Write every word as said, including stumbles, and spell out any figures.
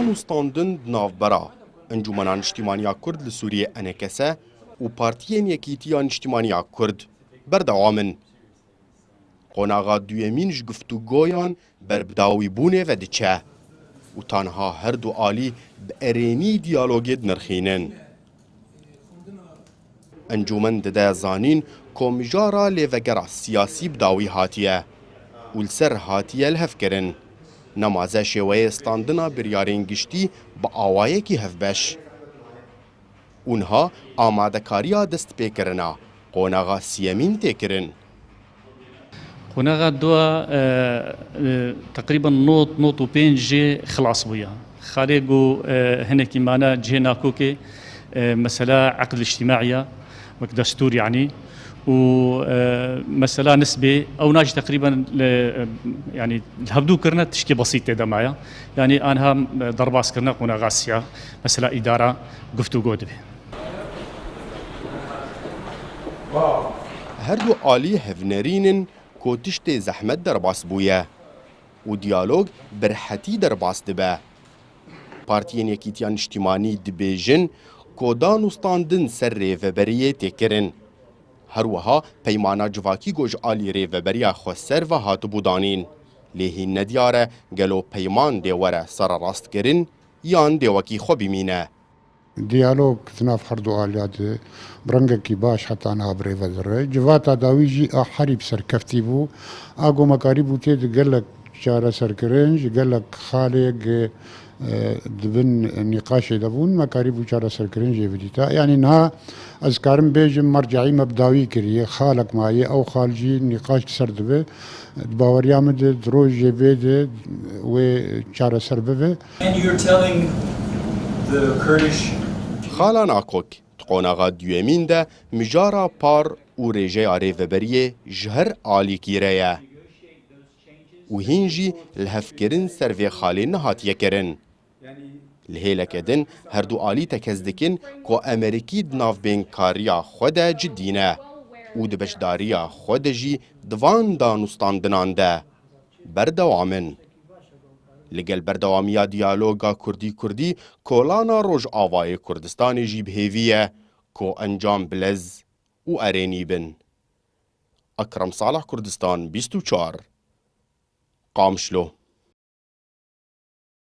Nûstandin di navbera Encûmena Niştîmaniya Kurd li Sûriyê, E N K S, û Partiyên Yekîtiya Niştîmaniya Kurd berdewam in. Qonaxa duyemîn ji guftûgoyan ber bi dawîbûnê ve diçe û tanha her du alî bi erênî diyalogê dinirxînin. Encûmen dide zanîn ku mijara lêvegera siyasî bi dawî hatiye û li ser hatiye lihevkirin. Nemaze şêweyê standina biryarên giştî bi awayekî hevbeş. Û niha amadekariya destpêkirina qonaxa siyemîn tê kirin. Qonaxa dua, e, e, teqrîben not, not û pênc jê xilas bûye. Xalê ku, e, hinekî mane cihê nakokê, e, mesela eqd îctîmaî ye, wek destûr yanî. Û, e, mesela nisbê, ew na jî teqrîben li, e, yanî li hevdû kirine tişkê besît tê de maye. Yanî anha, e, derbas kirine qonaxa siya, mesela îdara guftûgo dibe. Her du alî hevnerîn in ku tiştê zehmet derbas bûye û diyalog bi rehetî derbas dibe. Partiyên Yekîtiya Niştîmanî dibêjin ku danûstandin ser rêveberiyê tê kirin. Her wiha peymana civakî ku ji alî rêveberiya xweser ve hatibû danîn. Lê hîn nediyar e gelo peyman dê were sererastkirin yan dê wekî xwe bimîne. Diyalog di nav her du aliya de bi rengekî baş heta niha bi rê ve dire. Civata dawî jî a herî bi serkeftî bû. A ku me karîbû tê de gelek çareserkirin, ji gelek xalê ge, e, di bin nîqaşê de bûn, me karîbû çareserkirin jê bidîta. Yanî niha ez karim bêjim merceî me bi dawî kiriye. Xalek maye, ew xal jî nîqaş li ser dibe. Di baweriya min de di rojê vê de wê çareser bibe. And you're telling the Kurdish Xala Nakok, di qonaxa duyemîn de mijara par û rêjeya rêveberiyê ji her alîkî re ye. Û hîn jî lihevkirin ser vê xalê nehatiye kirin. Li hêleke din her du alî tekez dikin ku Amerîkî di navbênkariya xwe de cidî ne û di beşdariya xwe de jî di van danûstandinan de berdewam in. Li gel berdewamiya diyaloga Kurdî-Kurdî, kolana Rojavayê Kurdistanê jî bi hêvî ye ku encam bilez û erênî bin. Ekrem Salih, Kurdistan bîst û çar, Qamişlo.